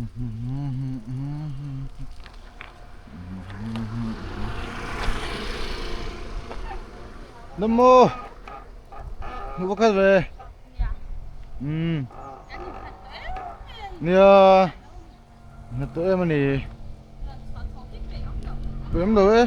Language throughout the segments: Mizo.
Nam maw hmuh va khat ve nia hna tawh em a ni tawh em lo e.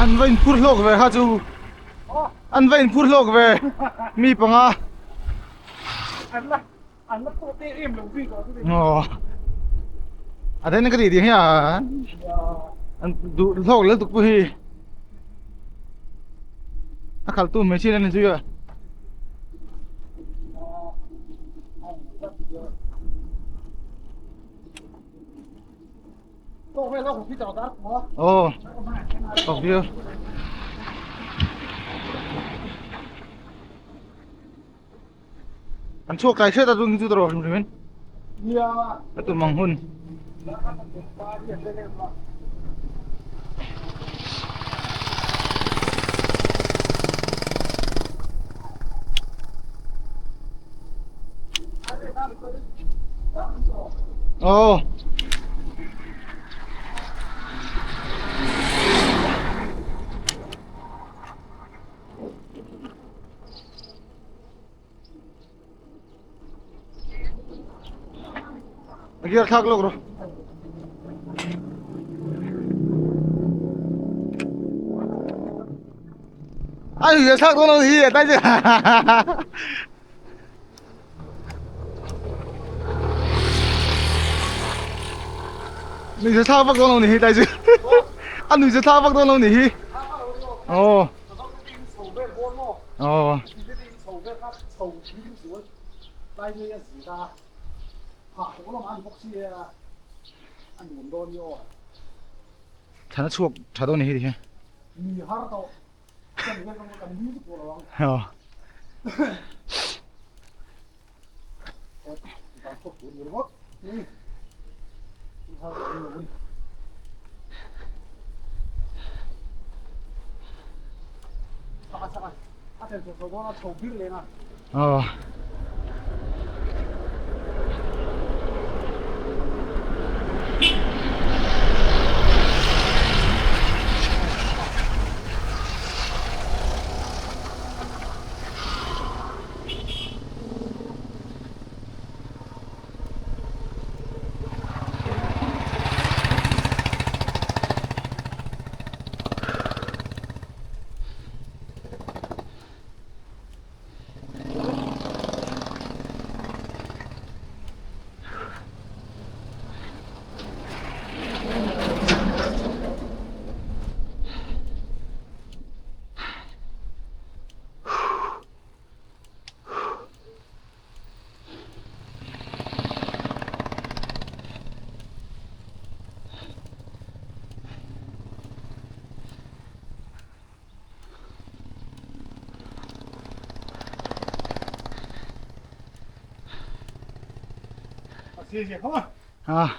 An va inphur hlawk ve kha chu an va inphur hlawk ve mi panga aw a then ka tih ding hi a an duh hlawk lutuk pawh hi a khalh tu hmeichhia an ni zui a. Ồ, tộc chưa? An chhuak kai hriat a tun chu tawh hrim hrim in. A tum ang hun. Ồ. Gear thlak lawk rawh. A gear thlak dawn lo hi a tlai che. Nuihza thlak vak dawn lo ni hi tlai chu. A nuihza thlak vak dawn lo ni hi. Aw. Aw. Thana chhuak tha dawn ni hi tikhian. Aw. Aw. Ah.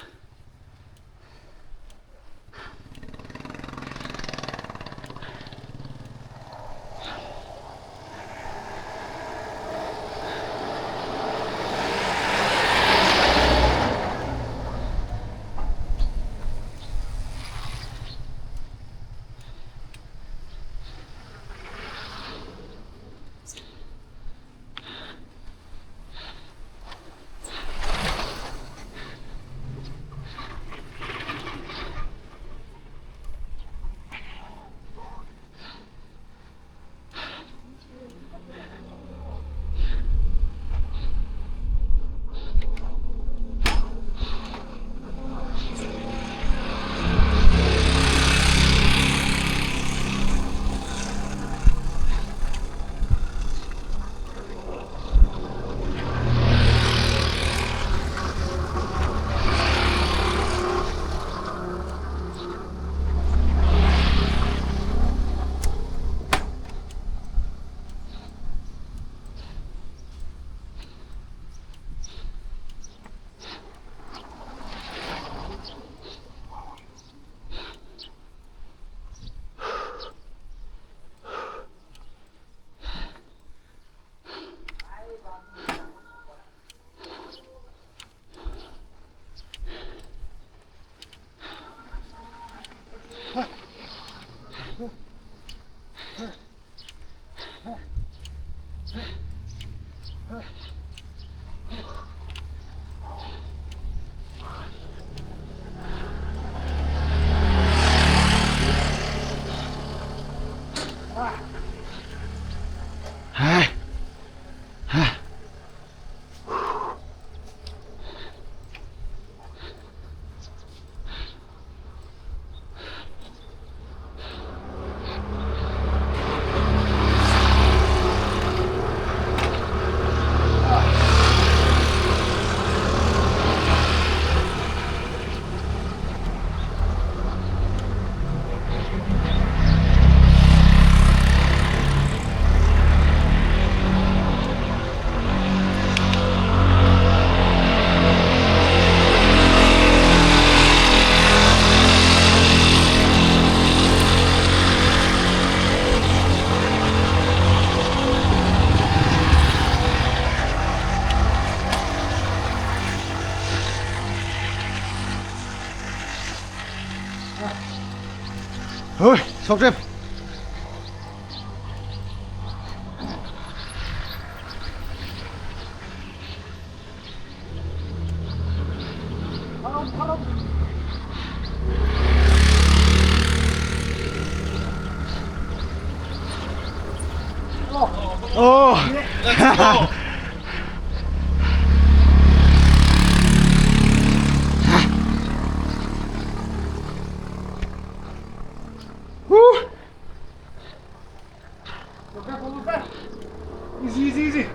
Ôi, sọc rep. Oh. Woo. Easy, easy, easy.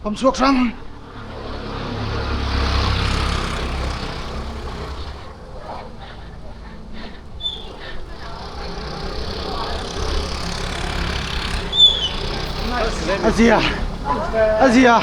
Pam chhuak hrang. A zia. A zia.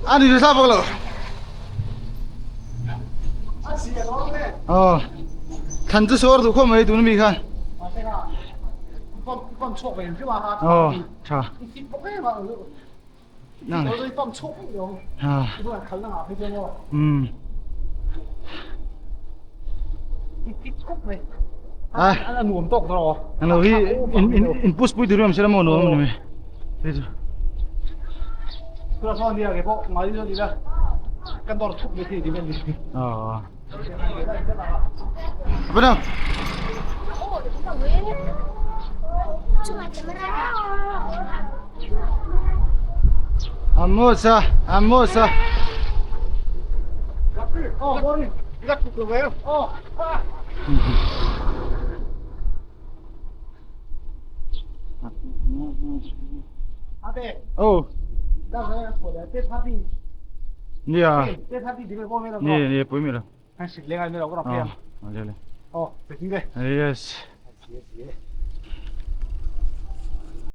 A ni thla bawk lo. Aw. Thlan chu sawr duh khawp mai tun ami khan. Aw tha. Nang. Ha. Um. Ah. Ang lo hi in in in push pui tur em sela maw nuam ni mai. Hei chu. Aw. Apa dah? Amosa, Amosa. Oh. Nia. Ni ni pui mi lo. Yes.